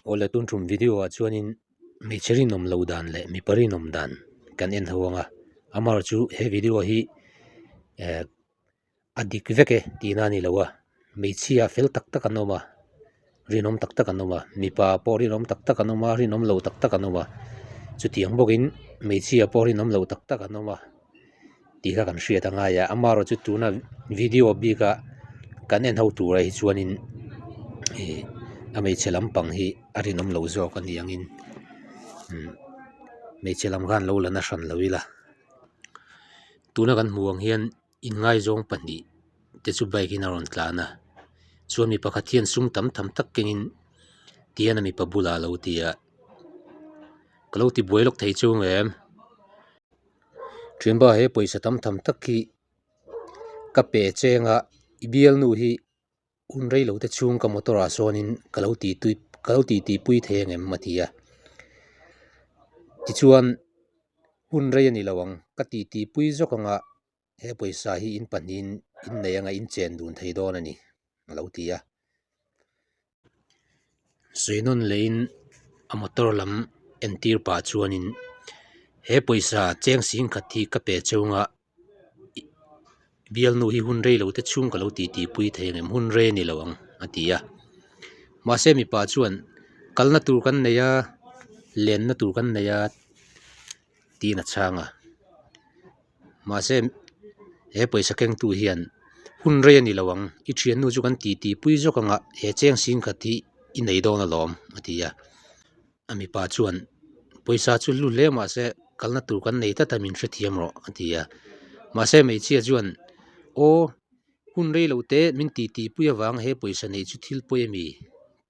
Awle tun tum video ah chuanin hmeichhe rinawm lo dan leh mipa rinawm dan kan en ho ang a amaherawh chu he video hi eh a dik vek e tihna a ni lo a hmeichhia fel tak tak an awm a rinawm tak tak an awm a mipa pawh rinawm tak tak an awm a rinawm lo tak tak an awm a chutiang bawkin hmeichhia pawh rinawm lo tak tak an awm a. Tih kha kan hriat a ngai a amaherawh chu tuna video bika kan en ho turah hi chuanin ih a hmeichhe lampang hi a rinawm lo zawk a ni angin umm hmeichhe lam khan lo la na hran lo ila tuna kan hmuh ang hian inngaizawng pahnih te chu bike in a rawn tlan a chuan mi pakhat hian sum tam tham tak kengin tihian a mipa bulah a lo ti a ka lo ti buai lawk thei chu ang em. Thianpa he pawisa tam tham tak hi ka pe cheng a i bialnu hi hun rei lo te chhung ka motor ah sawnin ka lo ti tui ka lo ti tih pui thei ang em a ti a tichuan hun rei a ni lo ang ka ti tih pui zawk ang a he pawisa hi in pahnihin in nei anga in chen dun thei dawn a ni a lo ti a. Sawi nawn lehin a motor lam entir pah chuanin he pawisa cheng sing khat hi ka pe cheu anga bialnu hi hun rei lo te chhung ka lo ti tih pui thei ang em hun rei a ni lo ang a ti a mahse mipa chuan kalna tur kan nei a lenna tur kan nei a tiin a chhang a. Mahse he pawisa kengtu hian hun rei a ni lo ang i thiannu chu kan titi pui zawk ang a he cheng sing khat hi i nei dawn alawm a ti a a mipa chuan pawisa chu hlu hle mahse kalna tur kan nei tlat a min hrethiam rawh a ti a mahse hmeichhia chuan aw hun rei lo te min titi pui avang he pawisa neih chu thil pawi a mi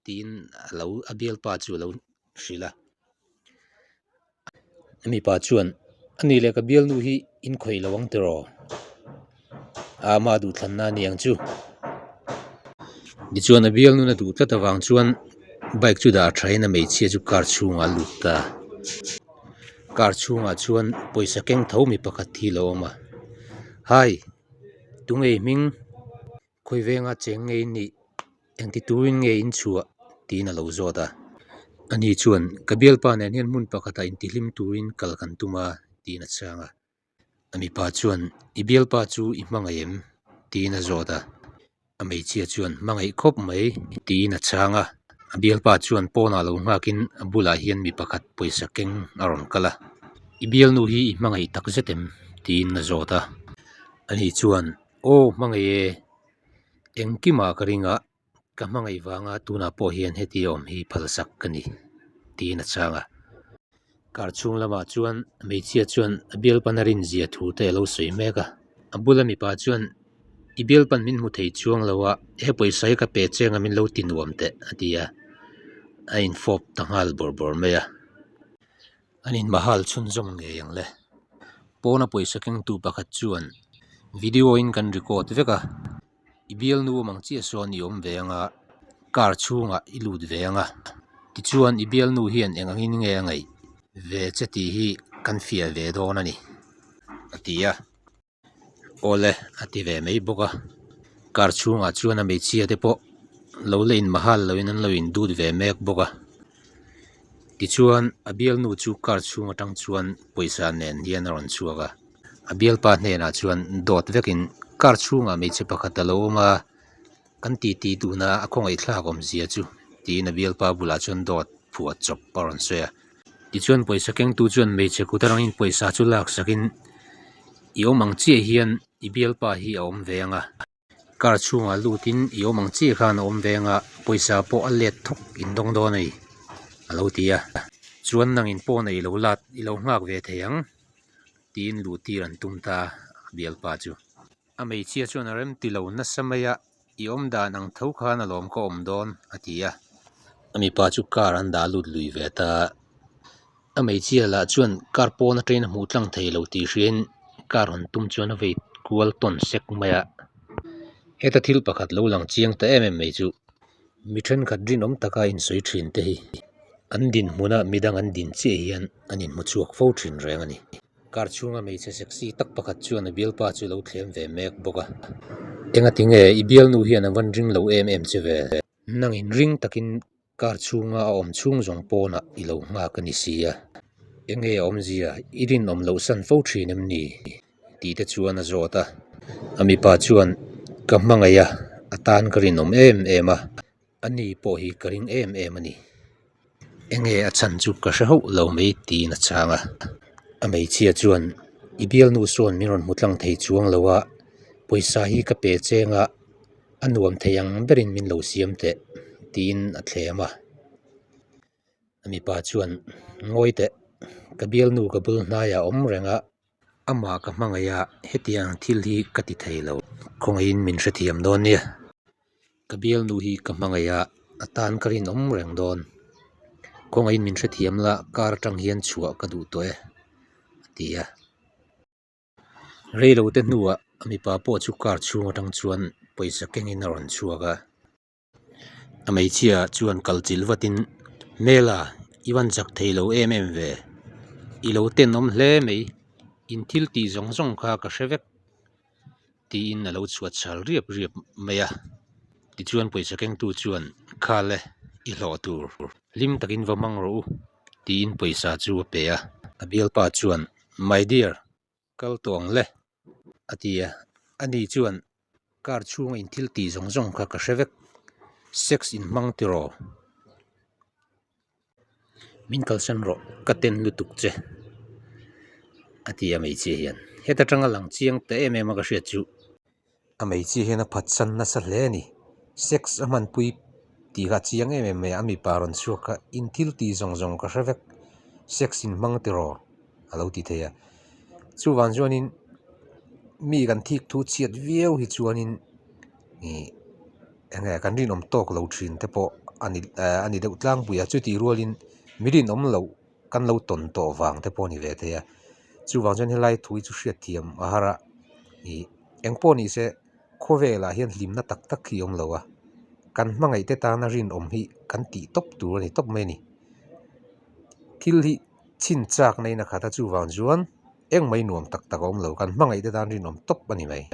tiin a lo a bialpa chu a lo hrilh a. A mipa chuan a ni leh ka bialnu hi in khawih lo ang tiraw? A ama duhthlanna a ni ang chu. Tichuan a bialnun a duh tlat avang chuan bike chu dah thain a hmeichhia chu car chhungah a lut ta. Car chhungah chuan pawisa keng tho mi pakhat hi a lo awm a. Hi! Tunge i hming? Khawi venga cheng nge in nih? Engti turin nge in chhuah? tiin a lo zawt a. Ani chuan, Ka bialpa nen hian hmun pakhatah intihlim turin kal kan tum a, tiin a chhang a. A mipa chuan, I bialpa chu i hmangaih em? tiin a zawt a. A hmeichhia chuan, Hmangaih khawp mai, tiin a chhang a. A bialpa chuan pawnah lo nghakin a bulah hian mi pakhat pawisa keng a rawn kal a. I bialnu hi i hmangaih takzet em? tiin a zawt a. Ani chuan, Aw hmangaih e, engkimah ka ring a, ka hmangaih vanga tunah pawh hian heti awm hi phalsak ka ni, tiin a chhang a. Kar chhung lamah chuan hmeichhia chuan a bialpan a rinzia thu te a lo sawi mek a. A bula mipa chuan, I bialpan min hmu thei chuang lo a, he pawisa hi ka pe cheng a min lo ti nuam teh, a ti a, a infawp ta nghal bawrh bawrh mai a. An inmahal chhunzawm ngei ang le. Pawna pawisa kengtu pakhat chuan video in kan record vek a, i bialnu awm ang chiah sawn i awm ve ang a, car chhungah i lut ve ang a, tichuan i bialnu hian eng angin nge a ngaih ve che tih hi kan fiah ve dawn a ni, a ti a. Awle a ti ve mai bawk a car chhungah chuan a hmeichhia te pawh lo la in mahal lo in an lo in dut ve mek bawk a tichuan a bialnu chu car chhung atang chuan pawisa nen hian a rawn chhuak a a bialpa hnenah chuan dawt vekin car chhungah hmeichhe pakhat a lo awm a. Kan titi duhna a khawngaihthlak awmzia chu tiin a bialpa bulah chuan dawt phuah chawp a rawn sawi a. Tichuan pawisa kengtu chuan hmeichhe kut atangin pawisa chu laksakin i awm ang chiah hian i bialpa hi a awm ve ang a. Car chhungah lutin i awm ang chiah khan a awm ve ang a, pawisa pawh a let thawk in dawng dawn a ni a lo ti a. Chuan nangin pawn ah i lo lat i lo nghak ve thei ang tiin luhtir an tum ta a bialpa chu. A hmeichhia chuan a rem ti lo nasa mai a, I awm dan ang tho khan alawm ka awm dawn, a ti a. A mipa chu car an dah lut lui ve ta. A hmeichhia lah chuan car pawn atangin a hmuh tlang thei lo tih hriain car hawn tum chuan a vei kual tawn sek mai a. Heta thil pakhat lo lang chiang ta em em mai chu mi thenkhat rinawm taka insawi thin te hi an dinhmuna midang an din chiah hian an inhmu chhuak fo thin reng a ni. Car chhunga hmeichhe sexy tak pakhat chuan a bialpa chu lo thlem ve mek bawk a. Enga tinge i bialnu hian a van ring lo em em che ve? Nangin ring takin Car chhunga a awm chhung zawng pawnah i lo nghak a ni si a. Enge a awmzia i rinawm loh san fo thin em ni? tih te chuan a zawt a. A mipa chuan, Ka hmangaih a, a tan ka rinawm em em a, a ni pawh hi ka ring em em a ni. Enge a chhan chu ka hre hauh lo mai tiin a chhang a. A hmeichhia chuan, I bialnu sawn min rawn hmu tlang thei chuang lo a, pawisa hi ka pe cheng a, a nuam thei ang berin min lo siam teh tiin a thlem a. A mipa chuan, Ngawi teh, ka bialnu ka bul hnaiah a awm reng a, amah ka hmangaih a, hetiang thil hi ka ti thei lo, khawngaihin min hrethiam dawn nia. Ka bialnu hi ka hmangaih a, a tan ka rinawm reng dawn. Khawngaihin min hrethiam la, car atang hian chhuah ka duh tawh e, a ti a. Reilote hnuah a mipa pawh chu car chhung atang chuan pawisa kengin a rawn chhuak a. A hmeichhia chuan kal chilh vatin, Hmela, i van chak thei lo em em ve. I lo tenawm hle mai, in thil tih zawng zawng kha ka hre vek. Tiin a lo chhuat chhal riap riap mai a. Tichuan pawisa kengtu chuan, Khal e, i hlawh tur. Hlim takin va hmang rawh u, tiin pawisa chu a pe a. A bialpa chuan, My dear, kal tawh ang le, a ti a. Ani chuan, Car chhunga in thil tih zawng zawng kha ka hre vek. Sex in hmang tiraw? Min kalsan rawh, ka ten lutuk che, a ti a hmeichhia hian. Heta tanga lang chiang ta em em a ka hriat chu. A hmeichhia hian a phatsan nasa hle a ni. Sex a hmanpui tih kha a chiang em em mai a, a mipa rawn chhuak kha in thil tih zawng zawng ka hre vek, sex in hmang tiraw a lo ti thei a. Chuvang chuanin mi kan thik thu chhiat viau hi chuanin ih eng nge kan rinawm tawk lo thin te pawh a ni eh a ni deuh tlangpui a chutih rualin mi rinawm loh kan lo tawn tawh vang te pawh a ni ve thei a chuvang chuan helai thu hi chu hriatthiam a har a ih eng pawh ni se khawvelah hian hlimna tak tak hi a awm lo a kan hmangaih te tana rinawm hi kan tih tawp tur a ni tawp mai a ni thil hi chhin chak na in a khat a chuvang chuan engmah hi nuam tak tak a awm lo kan hmangaih te tan rinawm tawp a ni mai.